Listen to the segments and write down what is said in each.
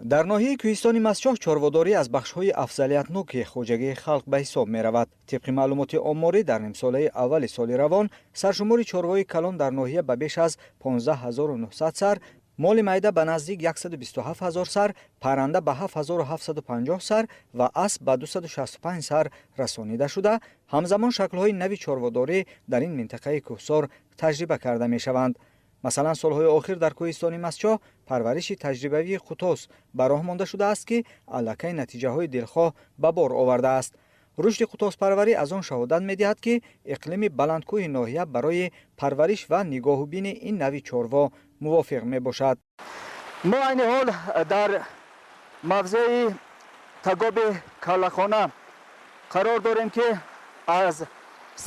Дар ноҳияи кӯҳистони Мастчоҳ чорводорӣ аз бахшҳои афзалиятноки хоҷагии халқ ба ҳисоб меравад. Тибқи маълумоти оморӣ, дар нимсолаи аввали соли равон саршумори чорвои калон дар ноҳия ба беш аз 15 900 сар, моли майда ба наздик 127 ҳазор сар, парранда ба 7750 сар ва асп ба 265 сар расонида шуда, ҳамзамон шаклҳои нави чорводорӣ дар ин минтақаи кӯҳсор таҷриба карда мешаванд. Масалан, солҳои охир дар кӯҳистони Мастчоҳ парвариши таҷрибавии қутос ба роҳ монда шудааст, ки аллакай натиҷаҳои дилхоҳ ба бор овардааст. Рушди қутоспарварӣ аз он шаҳодат медиҳад, ки иқлими баландкӯҳи ноҳия барои парвариш ва нигоҳубини ин нави чорво мувофиқ мебошад. Мо айни ҳол дар мавзеи тагоби Каллахона қарор дорем, ки аз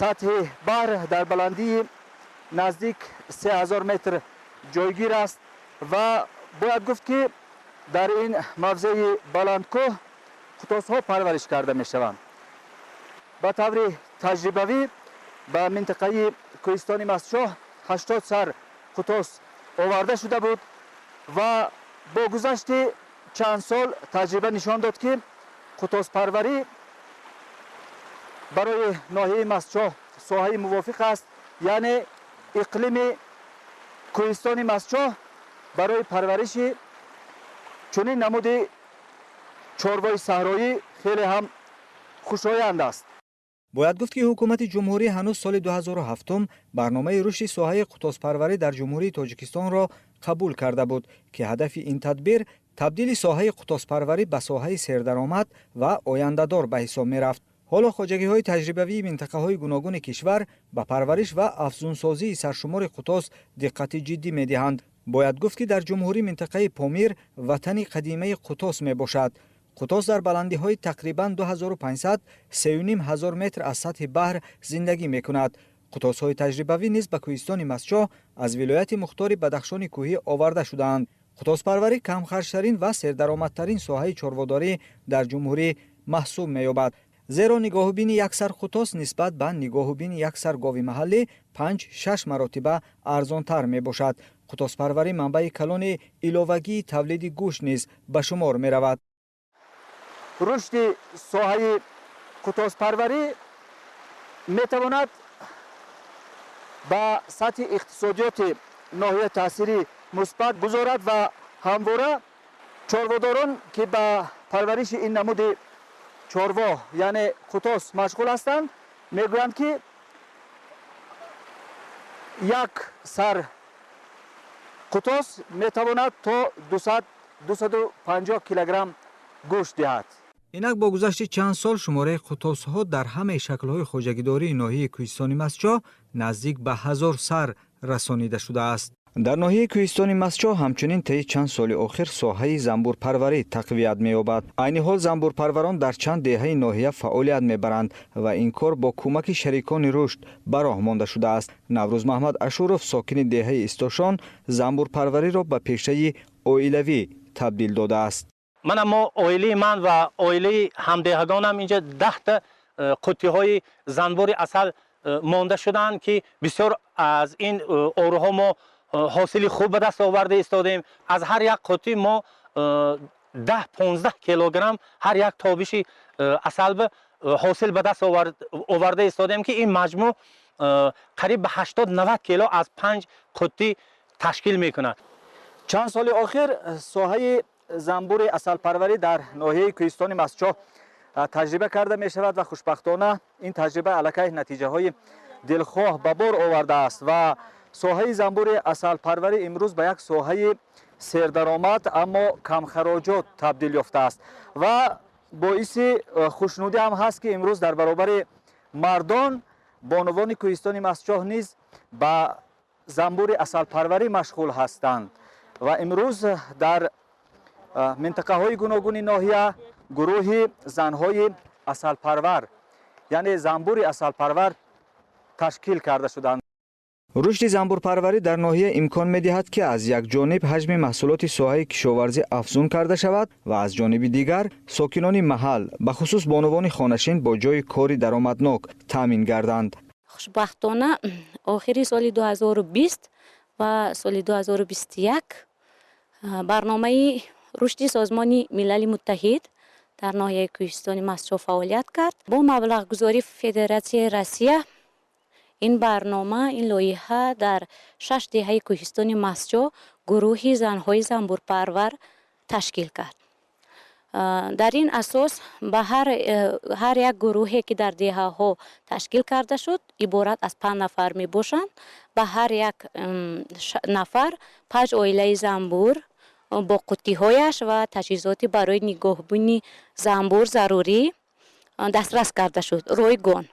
сатҳи баҳр дар баландии наздик 3000 метр ҷойгир аст ва бояд гуфт, ки дар ин мавзеи баландкӯҳ қутосҳо парвариш карда мешаванд. Ба таври таҷрибавӣ ба минтақаи кӯҳистони Мастчоҳ 80 сар қутос оварда шуда буд ва бо гузашти чанд сол таҷриба нишон дод, ки қутоспарварӣ барои ноҳияи Мастчоҳ соҳаи мувофиқ аст, яъне иқлими кӯҳистони Мастчоҳ барои парвариши чунин намуди чорвои саҳроӣ хеле ҳам хушоянд аст. Бояд гуфт, ки ҳукумати ҷумҳурӣ ҳанӯз соли 2007 барномаи рушди соҳаи қутоспарварӣ дар Ҷумҳурии Тоҷикистонро қабул карда буд, ки ҳадафи ин тадбир табдили соҳаи қутоспарварӣ ба соҳаи сердаромад ва ояндадор ба ҳисоб мерафт. Ҳоло хоҷагиҳои таҷрибавии минтақаҳои гуногуни кишвар ба парвариш ва афзунсозии саршумори қутос диққати ҷиддӣ медиҳанд. Бояд гуфт, ки дар ҷумҳурӣ минтақаи Помир ватани қадимаи қутос мебошад. Қутос дар баландиҳои тақрибан 2500 3500 метр аз сатҳи баҳр зиндагӣ мекунад. Қутосҳои таҷрибавӣ низ ба кӯҳистони Мастчоҳ аз вилояти мухтори Бадахшони кӯҳӣ оварда шудаанд. Қутоспарварӣ камхарҷтарин ва сердаромадтарин соҳаи чорводорӣ дар ҷумҳурӣ маҳсуб меёбад, зеро нигоҳубини як сар қутос нисбат ба нигоҳубини як сар гови маҳаллӣ 5-6 маротиба арзонтар мебошад. Қутоспарварӣ манбаи калони иловагии тавлиди гӯшт низ ба шумор меравад. Рушди соҳаи қутоспарварӣ метавонад ба сатҳи иқтисодиёти ноҳия таъсири мусбат гузорад ва ҳамвора чорводорон, ки ба парвариши ин намуди чорво, яъне қутос, машғул ҳастанд, мегӯянд, ки як сар қутос метавонад то 200-250 килограмм гӯшт диҳад. Инак, бо гузашти чанд сол шумораи қутосҳо дар ҳамаи шаклҳои хоҷагидории ноҳияи кӯҳистони Мастчоҳ наздик ба 1000 сар расонида шудааст. Дар ноҳияи кӯҳистони Мастчоҳ ҳамчунин таи чанд соли охир соҳаи занбурпарварӣ тақвият меёбад. Айни ҳол занбурпарварон дар чанд деҳаи ноҳия фаъолият мебаранд ва ин кор бо кӯмаки шарикони рушд ба роҳ монда шудааст. Наврӯз Маҳмад Ашуров, сокини деҳаи Истошон, занбурпарвариро ба пешаи оилавӣ табдил додааст. Мана, мо, оилаи ман ва оилаи ҳамдеҳагонам, инҷа 10-та қуттиҳои занбури асал монда шудаанд, ки бисёр аз ин оруҳо мо ҳосили хуб ба даст оварда истодем. Аз ҳар як қуттӣ мо 10-15 килограмм ҳар як тобиши асал ҳосил ба даст оварда истодем, ки ин маҷмӯъ қариб ба 80-90 кило аз панҷ қуттӣ ташкил мекунад. Чанд соли охир соҳаи занбури асалпарварӣ дар ноҳияи кӯҳистони Мастчоҳ таҷриба карда мешавад ва хушбахтона ин таҷриба аллакай натиҷаҳои дилхоҳ ба бор овардааст ва соҳаи занбури асалпарварӣ имрӯз ба як соҳаи сердаромад, аммо камхароҷот табдил ёфтааст. Ва боиси хушнудӣ ҳам ҳаст, ки имрӯз дар баробари мардон бонувони кӯҳистони Мастчоҳ низ ба занбури асалпарварӣ машғул ҳастанд ва имрӯз дар минтақаҳои гуногуни ноҳия гурӯҳи занҳои асалпарвар, яъне занбури асалпарвар, ташкил карда шуданд. Рушди занбурпарварӣ дар ноҳия имкон медиҳад, ки аз як ҷониб ҳаҷми маҳсулоти соҳаи кишоварзӣ афзун карда шавад ва аз ҷониби дигар сокинони маҳал, бахусус бонувони хонашин, бо ҷойи кори даромаднок таъмин гарданд. Хушбахтона, охири соли 2020 ва соли 2021 барномаи Рушди Созмони Милали Муттаҳид дар ноҳияи Кӯҳистони Мастчоҳ фаъолият кард. Бо маблағгузории Федератсияи Россия ин барнома, ин лоиҳа дар 6 деҳаи Кӯҳистони Мастчоҳ гурӯҳи занҳои занбурпарвар ташкил кард. Дар ин асос ба ҳар як гурӯҳе, ки дар деҳаҳо ташкил карда шуд, иборат аз 5 нафар мебошанд. Ба ҳар як нафар 5 оилаи занбур бо қуттиҳояш ва таҷҳизоти барои нигоҳбунии занбур зарурӣ дастрас карда шуд, ройгон.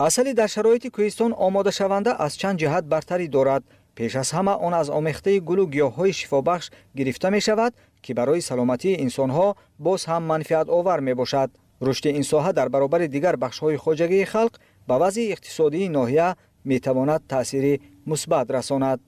Асали дар шароити кӯҳистон омодашаванда аз чанд ҷиҳат бартарӣ дорад. Пеш аз ҳама он аз омехтаи гулу гиёҳҳои шифобахш гирифта мешавад, ки барои саломатии инсонҳо боз ҳам манфиатовар мебошад. Рушди ин соҳа дар баробари дигар бахшҳои хоҷагии халқ ба вазъи иқтисодии ноҳия метавонад таъсири мусбат расонад.